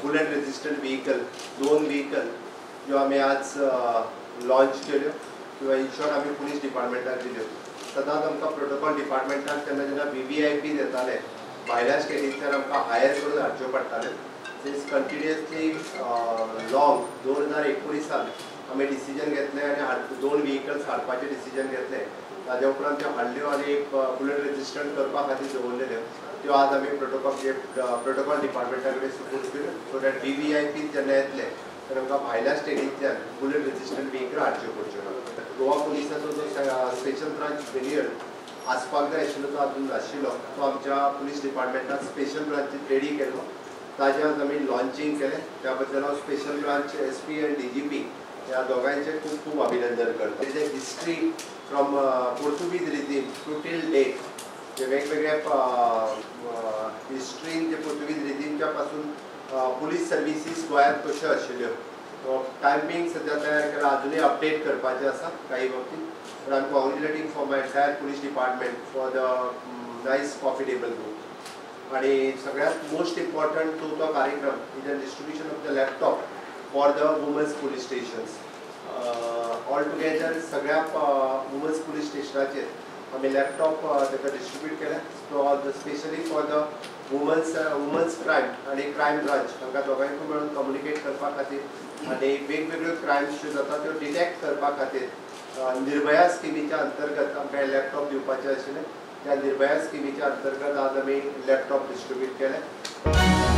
Bullet resistant vehicle, दोन vehicle ज्यो आमी आज लॉन्च केल्यो किंवा इन शॉर्ट आमी पुलीस डिपार्टमेंटाक दिल्यो. सदांच आमकां प्रोटोकॉल डिपार्टमेंटाक तेन्ना जेन्ना VVIP येताले भायल्या स्टेटींतल्यान आमकां हायर करून हाडच्यो पडटाल्यो. सिन्स कंटिन्युअसली लॉंग 2019 आमी डिसिजन घेतलें आनी दोन व्हिकल्स हाडपाचें डिसिजन घेतलें. ताज्या उपरांत त्यो हाडल्यो आनी बुलेट रेजिस्टंट करपा खातीर दवरलेल्यो त्यो आज आमी प्रोटोकॉल डिपार्टमेंटा कडेन सुपूर्द केल्यो, सो that VVIP जेन्ना येतले तर आमकां भायल्या स्टेटींतल्यान बुलेट रेजिस्टंट व्हिकल हाडच्यो पडच्यो ना. गोवा पुलिसाचो जो स्पेशल ब्रांच मेन्युअल आसपाक जाय आशिल्लो तो अजून नाशिल्लो, तो आमच्या पुलीस डिपार्टमेंटान स्पेशल ब्रांचीत रेडी केल्लो. ताजें आज आमी लॉन्चिंग केलें. त्या बद्दल हांव स्पेशल ब्रांच SP आनी DGP ह्या दोगांयचें खूब खूब अभिनंदन करता. तेजें history from Portuguese regime to till date, जे वेगवेगळ्या हिस्ट्रीन जे पोर्तुगीज रिजीमच्या पासून पुलीस सर्विसीस गोंयांत कश्यो आशिल्ल्यो, तो टायमींग सद्या तयार केला, अजुनूय अपडेट करपाचें आसा काही बाबतींत. But I am congratulating for my entire police department for the nice coffee table book. आणि सगळ्यात मोस्ट इम्पॉर्टंट तो कार्यक्रम is a distribution of the laptop for the women's police stations. All together सगळ्या women's police स्टेशनाचेर आमी laptop ताका distribute केले, specially for the women's crime आनी क्रायम ब्रांच हांकां दोगांयकूय मेळून कम्युनिकेट करपा खातीर आनी वेगवेगळ्यो क्रायम्स ज्यो जाता त्यो डिटेक्ट करपा खातीर निर्भया स्किमीच्या अंतर्गत आमकां लॅपटॉप दिवपाचे आशिल्ले. त्या निर्भया स्किमीच्या अंतर्गत आज आमी लॅपटॉप डिस्ट्रिब्यूट केले.